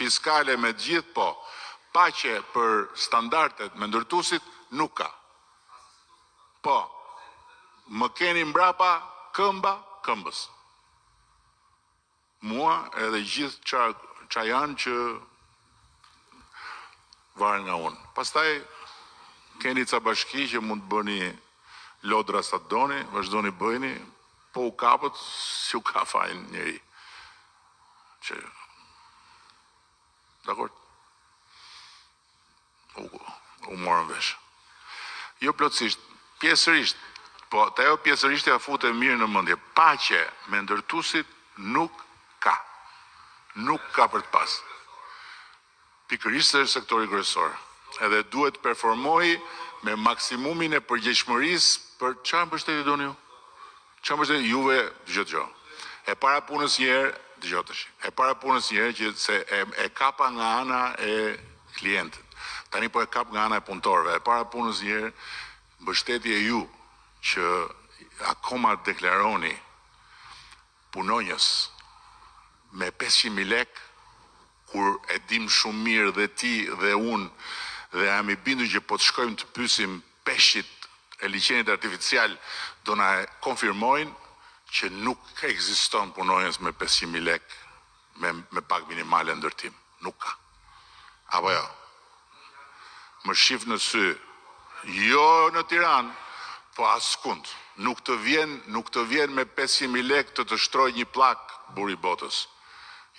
fiskale me të gjithë, po. Paqe për standardet me ndërtuesit nuk ka. Po. Më keni mbrapa këmba këmbës. Mua edhe gjithë ça ça janë që varen nga unë. Pastaj keni ca bashki që mund të bëni lodra sa të doni, vazhdoni bëjini, po u kapët, s'ju ka fajin njeri. Që Dakord? U, u morëm vesh. Jo plotësisht, pjesërisht. Po, te ajo pjesërisht ja fute mirë në mendje. Paqe me ndërtuesit nuk ka. Nuk ka për të pas. Pikërisht se është sektori kryesor. Edhe duhet të performojë me maksimumin e përgjegjshmërisë për çfarë mbështetje doni ju? Çfarë mbështetje juve, dëgjo dëgjo. E para punës një herë, dëgjo tash. E para punës një herë që se e, e kapa nga ana e klientit. Tani po e kap nga ana e punëtorëve. E para punës një herë mbështetje ju që akoma deklaroni punonjës me 500.000 lekë kur e dim shumë mirë dhe ti dhe unë dhe jam i bindur që po të shkojmë të pyesim peshqit e liqenit artificial do na e konfirmojnë që nuk ekziston punonjës me 500.000 lekë me, me pagë minimale në ndërtim. Nuk ka. Apo jo? Më shif në sy. Jo në Tiranë, po askund. Nuk të vjen, nuk të vjen me 500.000 lekë të të shtroj një pllak burri i botës.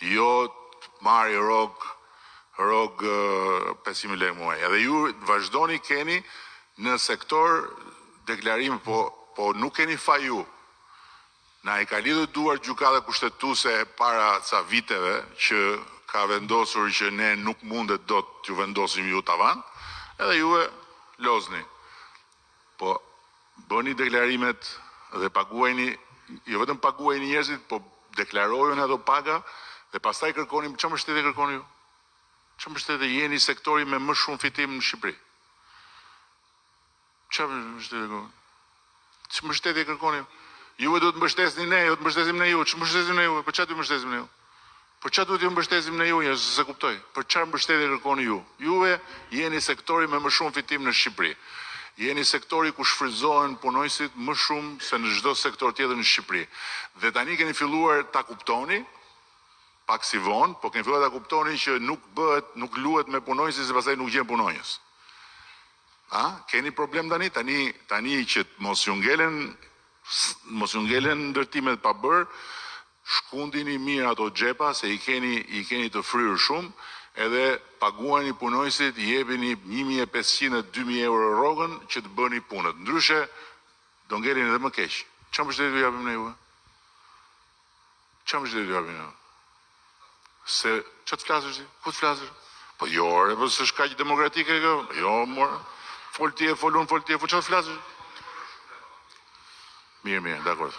Jo të marri rrogë, rrogë 500.000 lekë muaj. Edhe ju vazhdoni keni në sektor deklarim, po po nuk keni faj ju. Na i ka lidhur duart gjykata kushtetuese para ca viteve që ka vendosur që ne nuk mundet dot t'ju vendosim ju tavan, edhe juve lozni. Po bëni deklarimet dhe paguajni, jo vetëm paguajni njerëzit, po deklarojuni ato paga dhe pastaj kërkoni, çfarë mbështetje kërkoni ju? Çfarë mbështetje jeni sektori me më shumë fitim në Shqipëri? Çfarë mbështetje kërkoni? Çfarë mbështetje kërkoni? Juve duhet të mbështesni ne, jo të mbështesim ne ju. Ç'mbështesim mbështesim ne ju? Për çfarë duhet mbështesim ne ju? Për çfarë duhet ju mbështesim ne ju, njerëz, s'e kuptoj. Për çfarë mbështetje kërkoni ju? Juve jeni sektori me më shumë fitim në Shqipëri. Jeni sektori ku shfrytëzohen punonjësit më shumë se në çdo sektor tjetër në Shqipëri. Dhe tani keni filluar ta kuptoni, pak si vonë, po keni filluar ta kuptoni që nuk bëhet, nuk luhet me punonjësit se pastaj nuk gjen punonjës. A, keni problem tani? Tani, tani që mos ju ngelen mos ju ngelen ndërtimet pa bërë, shkundini mirë ato xhepa se i keni i keni të fryrë shumë, edhe paguani punonjësit, jepini 1500 e 2000 euro rrogën që të bëni punët. Ndryshe do ngelin edhe më keq. Çfarë mbështetje ju japim ne juve? Çfarë mbështetje ju japim ne? Se çfarë të flasësh ti? Ku të flasësh? Po jo, ore, po s'është kaq demokratike kjo. Jo, mor. Fol ti e fol unë, fol ti e fol, çfarë të flasësh? Mirë, mirë, dakord.